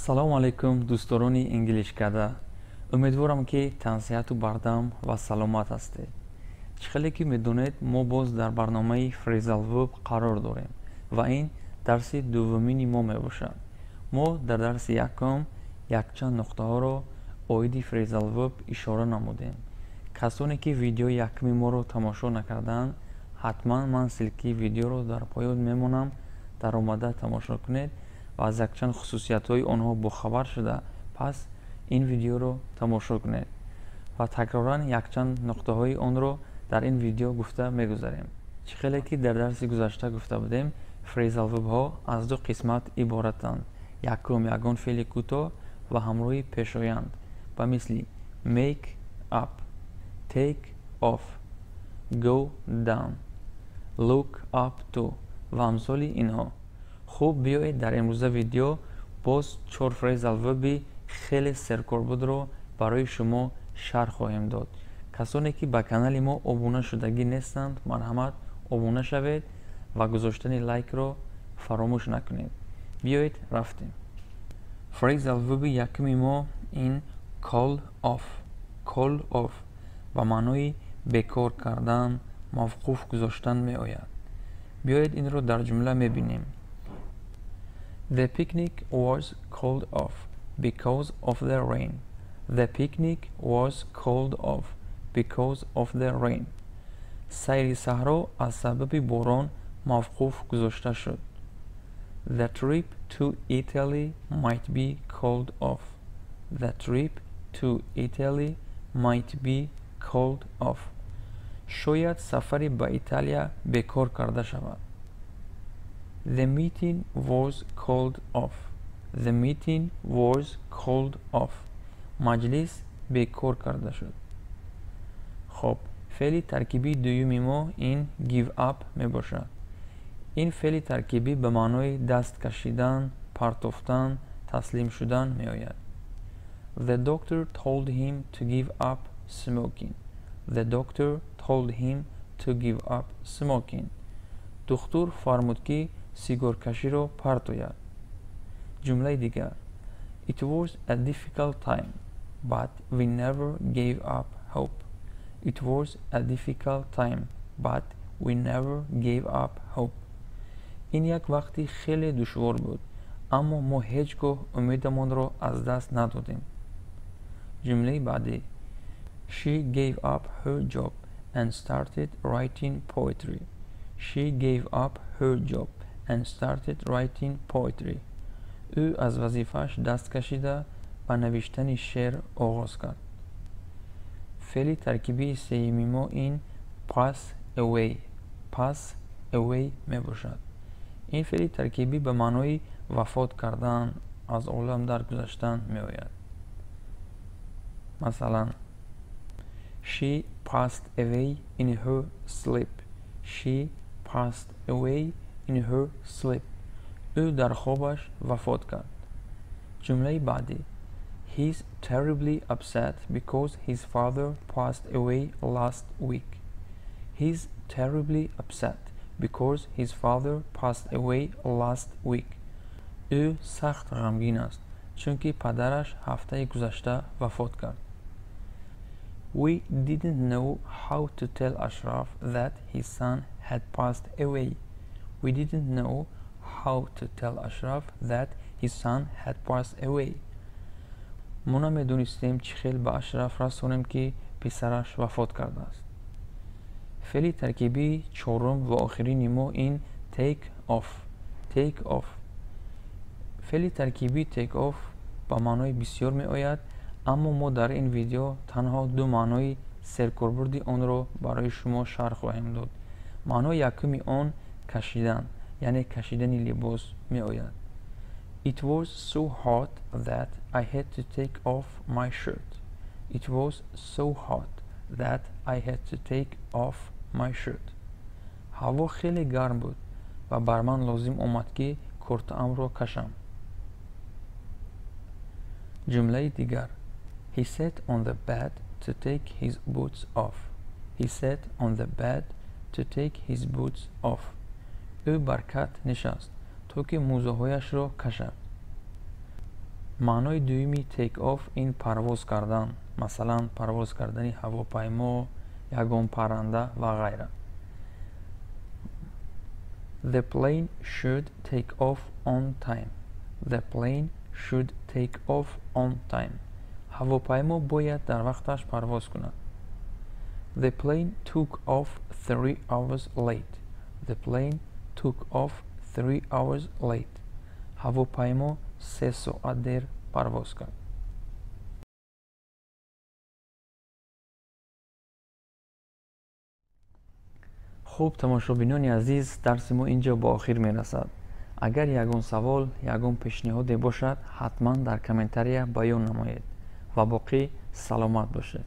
Салому алайкум, дӯстдорони Инглишкада. Умедворам, ки тансиҳату бардам ва саломат ҳастед. Чӣ хеле ки медонед, мо боз дар барномаи phrasal verb қарор дорем ва ин дарси дуввумини мо мебошад. Мо дар дарси якум якчанд нуқтаҳоро оиди phrasal verb ишора намудем. Касоне ки видеои якуми моро тамошо накардаанд, ҳатман ман ссылки видеоро дар поён мемонам, даромада тамошо кунед ва аз якчанд хусусиятҳои онҳо бохабар шуда, пас ин видеоро тамошо кунед. Ва такроран якчанд нуқтаҳои онро дар ин видео гуфта мегузарем. Чӣ хеле ки дар дарси гузашта гуфта будем, phrasal verb ҳо аз ду қисмат иборатанд. Якум, ягон феъли кӯтоҳ ва ҳамроҳи пешоянд, ба мисли make up, take off, go down, look up to ва амсоли инҳо. Хуб, биёед, дар имрӯза видео боз чор phrasal verb и хеле серкорбудро барои шумо шарҳ хоҳем дод. Касоне ки ба канали мо обуна шудагӣ нестанд, марҳамат, обуна шавед ва гузоштани лайкро фаромӯш накунед. Биёед, рафтем. Phrasal verb и якуми мо ин call off. Call off ба маънои бекор кардан, мавқуф гузоштан меояд. Биёед, инро дар ҷумла мебинем. The picnic was called off because of the rain. The picnic was called off because of the rain. Сайри саҳро аз сабаби борон мавқуф гузошта шуд. The trip to Italy might be called off. The trip to Italy might be called off. Шояд сафари ба Италия бекор карда шавад. The meeting was called off. The meeting was called off. Маҷлис бекор карда шуд. Хоб, феъли таркибии дуюми мо ин give up мебошад. Ин феъли таркибӣ ба маънои даст кашидан, партофтан, таслим шудан меояд. The doctor told him to give up smoking. The doctor told him to give up smoking. Духтур фармуд, ки сигоркаширо партояд. Ҷумлаи дигар: It was a difficult time, but we never gave up hope. It was a difficult time, but we never gave up hope. Ин як вақти хеле душвор буд, аммо мо ҳеҷ гоҳ умедамонро аз даст надодем. Ҷумлаи баъдӣ: She gave up her job and started writing poetry. She gave up her job and started writing poetry. Ӯ аз вазифааш даст кашида, ба навиштани шеър оғоз кард. Феъли таркибии сеюми мо ин pass away. Pass away мебошад. Ин феъли таркибӣ ба маънои вафот кардан, аз олам даргузаштан меояд. Масалан, She passed away in her sleep. She passed away in her sleep. Ӯ дар хобаш вафот кард. Ҷумлаи баъдӣ: He's terribly upset because his father passed away last week. He's terribly upset because his father passed away last week. Ӯ сахт ғамгин аст, чунки падараш ҳафтаи гузашта вафот кард. We didn't know how to tell Ashraf that his son had passed away. We didn't know how to tell Ashraf that his son had passed away. Мо намедонистем, чӣ хел ба Ашраф расонем, ки писараш вафот кардааст. Феъли таркибии чорум ва охирини мо ин take off. Take off. Феъли таркибии take off ба маънои бисёр меояд, аммо мо дар ин видео танҳо ду маънои серкорбурди онро барои шумо шарҳ хоҳем дод. Маънои якуми он кашидан, яъне кашидани либос меояд. It was so hot that I had to take off my shirt. It was so hot that I had to take off my shirt. Ҳаво хеле гарм буд ва бар ман лозим омад, ки куртаамро кашам. Ҷумлаи дигар: He sat on the bed to take his boots off. He sat on the bed to take his boots off. Ӯ бар кат нишаст, то ки мӯзаҳояшро кашад. Маънои дуюми take off ин парвоз кардан, масалан, парвоз кардани ҳавопаймо, ягон парранда ва ғайра. The plane should take off on time. The plane should take off on time. Ҳавопаймо бояд дар вақташ парвоз кунад. The plane took off 3 hours late. The plane took off 3 hours late. Ҳавопаймо 3 соат дер парвоз кард. Хуб, тамошобинони азиз, дарси мо ин ҷо ба охир мерасад. Агар ягон савол, ягон пешниҳоде бошад, ҳатман дар комментария баён намоед ва боқӣ саломат бошед.